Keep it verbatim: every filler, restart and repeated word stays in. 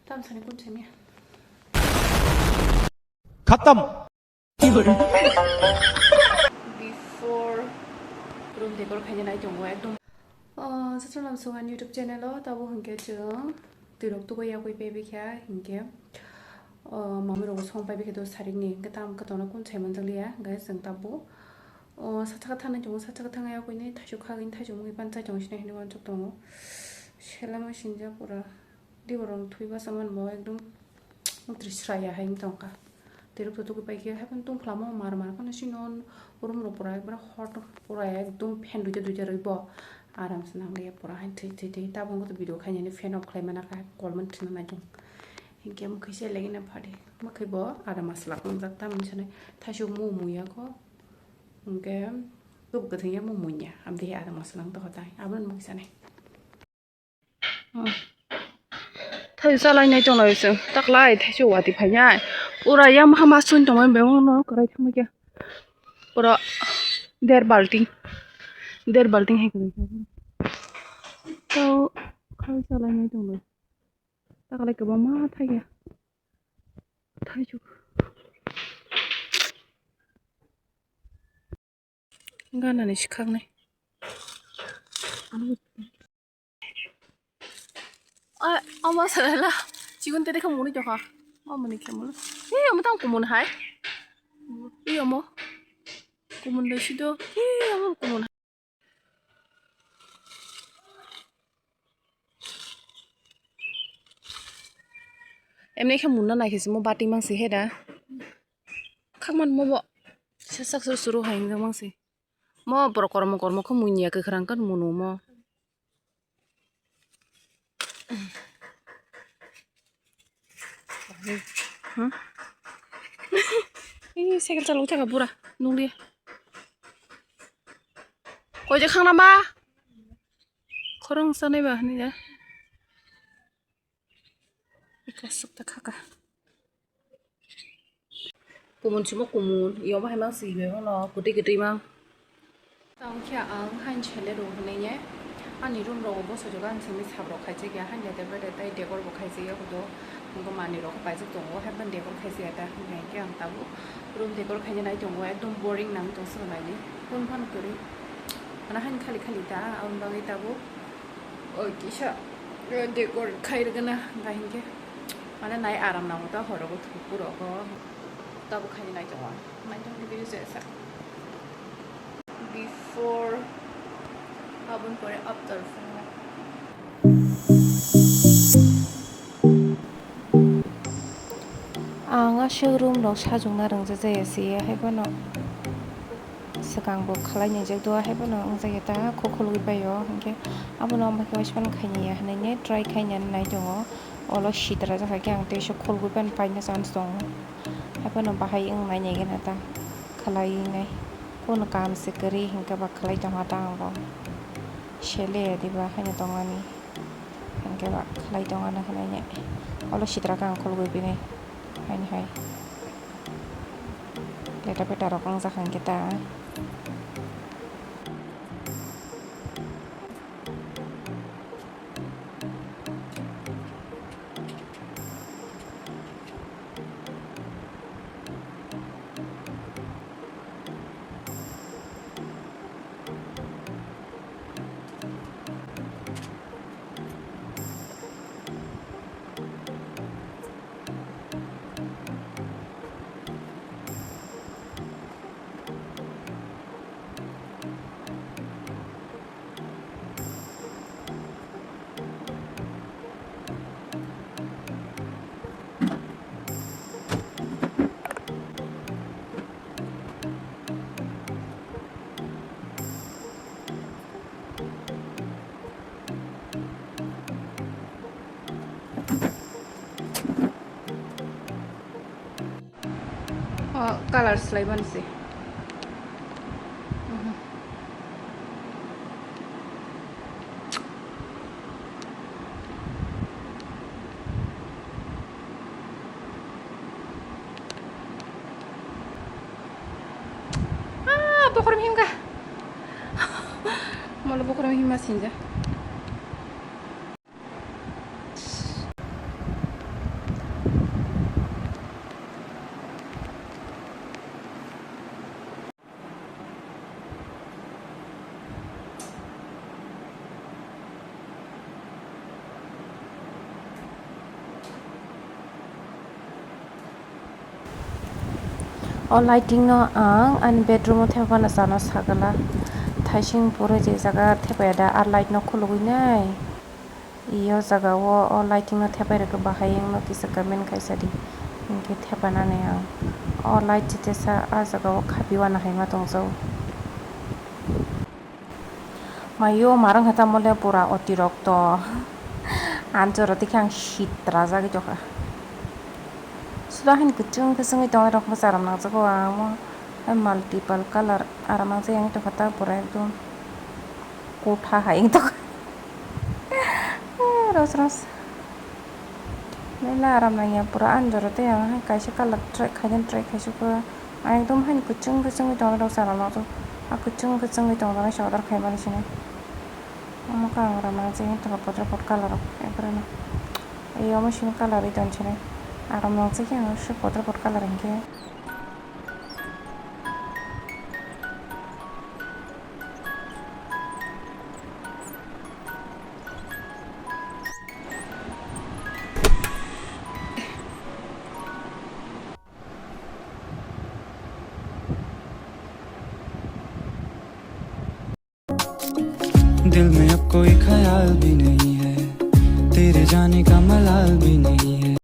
Tam sani kun sani. Khatam. Before room decor khaina nai tongo ekdom. Oh, Sachwrwng Lamsong ani YouTube channel o tabo hwnkhe chwng twirok tugui yakui paibai kha hwnkhe, oh, mami rok song paibai khe do sarik ni hwnkhe tam kwtangno kun sai manjak liya hwnkhe chwng tabo, oh, sacha khe thangnai tongo, sacha khe thangya yakui ni thaichuk khagwi thaichuk mungwi panchai tongo sinai hinwi uansuk tongo. Selama sinjak pura. Diborok thwi basa manbo ekdom trisraya hai wng tongkha. Twirok to tugui paikhe haikhe tungphla mo mar mar kheno sino room rok pura ekbare hot pura ekdom fan duita duita rwi bo aram se nangliya pura hai thwi thwi thwi tabuk wngkha video khainani fan off khlai mana kha kolmani thwina naitung hinkhe mwkhwi se legi na phadi mwkhwi bo aram maslak wngjak tamoni sanai thaisuk mu muya kho hinkhe tubuk kwthwng ya mu munya aboni aram maslak tongkha tai aboni mwkhwi sanai. Thaisu chalai nai tonglai se taklai thaisu wati phainai pura yang maha ma sung tongmani bebak no kwrai thangma khe pura der balting der balting hai kwrai tau khai chalai nai tonglai taklai kwbangma thai ya thaisu. Ganani swkaknai. Ai, ama salala. Chikon tete khe muni tokha. Amoni khe muni. Ei, ama tang kumun hai. Ei, ama. Kumun dai sido. Ei, ama kumun hai. Emni khe munna naikhe se mo bating mang se he da. Khakman mo bo. Sesak suru suru hai wngya mang se. Mo borok kormo kormo khe muinya kwkhwrang khe munu mo. Hmm? Ih, cycle chalok thaka bura nungli. Koi je khangna ma? Khorang sanai ba hini ya. Ika sukta khaka. Kumun simo kumun, iyo bahai mang si ibe bono, kwtwi kwtwi mang. Tamo khe ang hain chele rw hwnwi ani room rogo bosojak ang simi sap rok khaijak ya, hain jate bete tei decor bo khaijak ya hudo, wngkha manwi rok paijak tongo, haikhe decor khaijak ya ta, hinkhe ang tabuk room decor khaina nai tongo, ekdom boring nang tong swngo naini, phone phano kwrwi, ano hain khali khali ta, aboni bagwi tabuk. O kisa, eh, decor khai rwgana, hwnka hinkhe, mane nai aram nango ta, horo bo thuku rogo. Tabuk khai nai tongo, nai tongo video se sa. Before, aboni pore after phungo. Ang aswk room rok sajwkna rwngjakya se, hai phano. Swkang bo khlai nai jak do, hai phano wng jak ya ta, kho khulgwi pai o, hinkhe abono wng bai khe waisa phano khai nai ya hinui try khai nai nai tongo. Olo sitra jak hai khe ang tei se khulgwi phano paina chance tongo, hai phano bahai wng nai nai gana ta khlai nai. Kunu kam se kwrwi hinkhe ba khlai tongma ta ang bo sele ya diba haino tongmani. Hinkhe ba khlai tongmani hinui olo sitra khe ang khulgwi phinai haini hai. Leta peta rok wng jak hinkhe ta. O colour swlaiman se. Mhm. Ah, bokhorok himkha. Molo bokhorok himma sinja. O lighting no ang ani bedroom o thepa phano chana sagala. Thaising pore je jaga thepaya da, a light no khulugwi nai. Iyo jaga o, o lighting no thepai rwkhe bahai wngno kisa comment khaisa di. Hinkhe thepanani ang. O light chitesa a jaga o khapiwana hai ma tongjago. Mayo marang kha tamo le pura otirokto. Anjoro tikhe ang sitra jagwi tongkha. Suda hain kuchung kuchungwi tongnai rok mwcharam nangjago ang mo. Hai multiple color aram nangjak yang tongkha ta pura ekdom kotha hai wng tongkha. Ros ros. Mela aram nangya pura anjoro tei ang hai kaisa color try khaina try khaisukha. Ang ekdom haino kuchung kuchungwi tongnai rok chana nangjago. A kuchung kuchungwi tongjaknai se order khaimani sini. Omo khe ang aram nangjak tongkha podre pod color rok ekkreno. Ei omo simi color ri ton sini. Aram nangjak ang se podre pod color hinkhe. दिल में अब कोई ख्याल भी नहीं है, तेरे जाने का मलाल भी नहीं है।